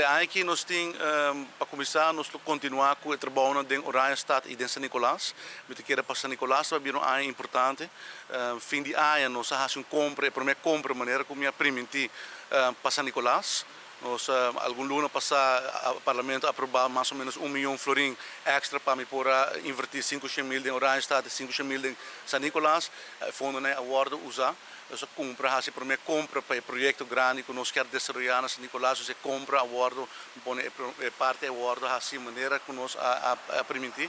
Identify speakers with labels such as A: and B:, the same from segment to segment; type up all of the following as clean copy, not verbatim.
A: Aki nos tin, pa cuminsa, nos ta continua cu e trabou den Oranjestad y den San Nicolas. Mi ta kere pa San Nicolas bay bira un aña importante. Fin di aña nos a haci un compra, e prome compra manera cu mi a priminti pa San Nicolas. Nos algun luna pasa Parlamento a aproba mas o menos 1 miyon florin extra pa mi por inverti 500 mil den Oranjestad y 500 mil den San Nicolas. Fondonan a wordo usa. Nos a cumpra, haci prome compra pa e proyecto grandi cu nos kier desaroya na San Nicolas, e compra a wordo pone e parti a wordo haci manera cu nos a priminti.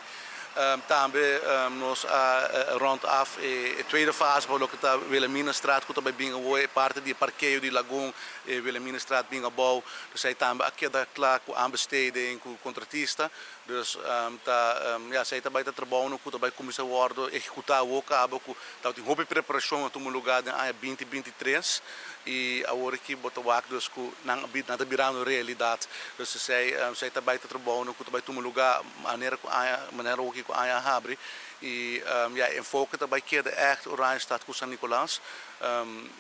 A: Tambe nos a rond af e tweede fase pa loke ta Wilhelminastraat, cu tambe bin e parti di parkeo di Lagoon e Wilhelminastraat bin abou. Dus esey tambe a keda cla cu aanbesteding, cu contratista. Dus ta, ja, esey tambe ta trabou cu tambe cuminsa wordo ehecuta caba cu ta tin hopi preparacion a tuma luga den aña 2023 y awor cu bo ta wak dus cu nan nan ta birando realidad. Dus esey tambe ta trabou cu tambe tuma luga manera cu aña manera cu aña habri y ja, enfoke tambe keda echt Oranjestad cu San Nicolas.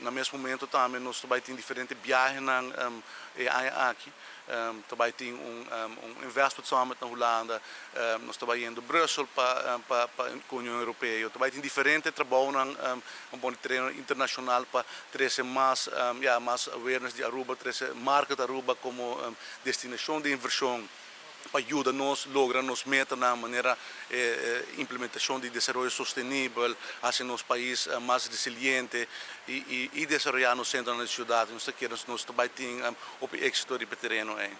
A: Na mes momento tambe nos tambe tin diferente biahenan e aña aki. Tambe tin un investment summit na Hulanda, nos ta bayendo Brussel pa Union Europeo. Tambe tin diferente trabou un bon tereno internacional pa trece mas, ja, mas awareness di Aruba, trece marca di Aruba como destinacion di inversion pa yuda nos logra nos meta na manera implementacion di desaroyo sostenibel, haci nos pais mas resiliente y desaroya nos centro di ciudad. Nos kier nos tambe tin exito riba tereno ey.